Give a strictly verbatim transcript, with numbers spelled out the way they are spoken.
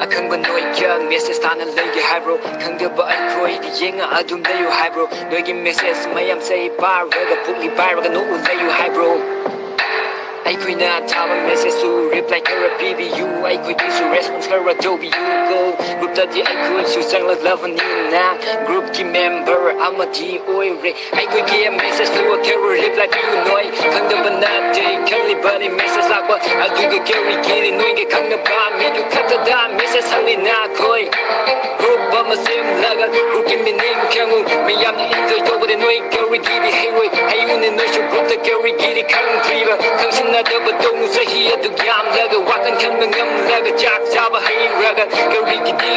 ꯑꯈꯪꯕ ꯅꯣꯏꯒ message ꯊꯥꯅ ꯂꯩꯒꯦ ꯍꯥꯏꯕ꯭ꯔꯣ? ꯈꯪꯗꯕ ꯑꯩꯈꯣꯏꯗꯤ ꯌꯦꯡꯉ ꯑꯗꯨꯝ ꯂꯩꯌꯨ ꯍꯥꯏꯕ꯭ꯔꯣ? ꯅꯣꯏꯒꯤ message ꯃꯌꯥꯝꯁꯦ ꯄꯥꯔꯒ ꯄꯨꯛꯂꯤ ꯄꯥꯏꯔꯒ ꯅꯣꯛꯎ ꯂꯩꯌꯨ ꯍꯥꯏꯕ꯭ꯔꯣ? ꯑꯩꯈꯣꯏꯅ ꯊꯥꯕ message ꯁꯨ reply ꯈꯔ ꯄꯤꯕꯤꯌꯨ, ꯑꯩꯈꯣꯏꯒꯤꯁꯨ response ꯈꯔ ꯇꯧꯕꯤꯌꯨ꯫ Go group ꯇꯗꯤ ꯑꯩꯈꯣꯏꯁꯨ ꯆꯪꯂꯛꯂꯕꯅꯤꯅ, group ꯀꯤ member ꯑꯃꯗꯤ ꯑꯣꯏꯔꯦ꯫ ꯑꯩꯈꯣꯏꯒꯤ message ꯇꯨ ꯈꯔ reply ꯄꯤꯌꯨ ꯅꯣꯏ꯫ ꯈꯪꯗꯕ ꯅꯠꯇꯦ ꯈꯜꯂꯤꯕꯅꯤ message ꯂꯥꯛꯄ ꯑꯗꯨꯒ ꯀꯔꯤꯒꯤꯅꯤ ꯅꯣꯏꯒ ꯈꯪꯅꯕ ꯃꯤꯗꯨ ꯈꯛꯇꯗ message ꯍꯜꯂꯤ ꯅꯈꯣꯏ꯫ Group ꯑꯃ ꯁꯦꯝꯂꯒ group ꯀꯤ meaning ꯈꯪꯉꯨ꯫ ꯃꯤꯌꯥꯝꯅ enjoy ꯇꯧꯕꯗ ꯅꯣꯏ ꯀꯔꯤꯒꯤꯗꯤ ꯍꯩꯔꯣꯏ? ꯍꯩꯌꯨꯅꯦ ꯅꯣꯏꯁꯨ group ꯇ ꯀꯔꯤꯒꯤꯗꯤ ꯈꯪꯗ꯭ꯔꯤꯕ? ꯈꯪꯁꯤꯟꯅꯗꯕ ꯇꯧꯅꯨ ꯆꯍꯤ ꯑꯗꯨꯛ ꯌꯥꯝꯂꯒ ꯋꯥꯈꯜ ꯈꯟꯕ ꯉꯝꯂꯒ ꯆꯥꯛ ꯆꯥꯕ ꯍꯩꯔꯒ ꯀꯔꯤꯒꯤꯗꯤ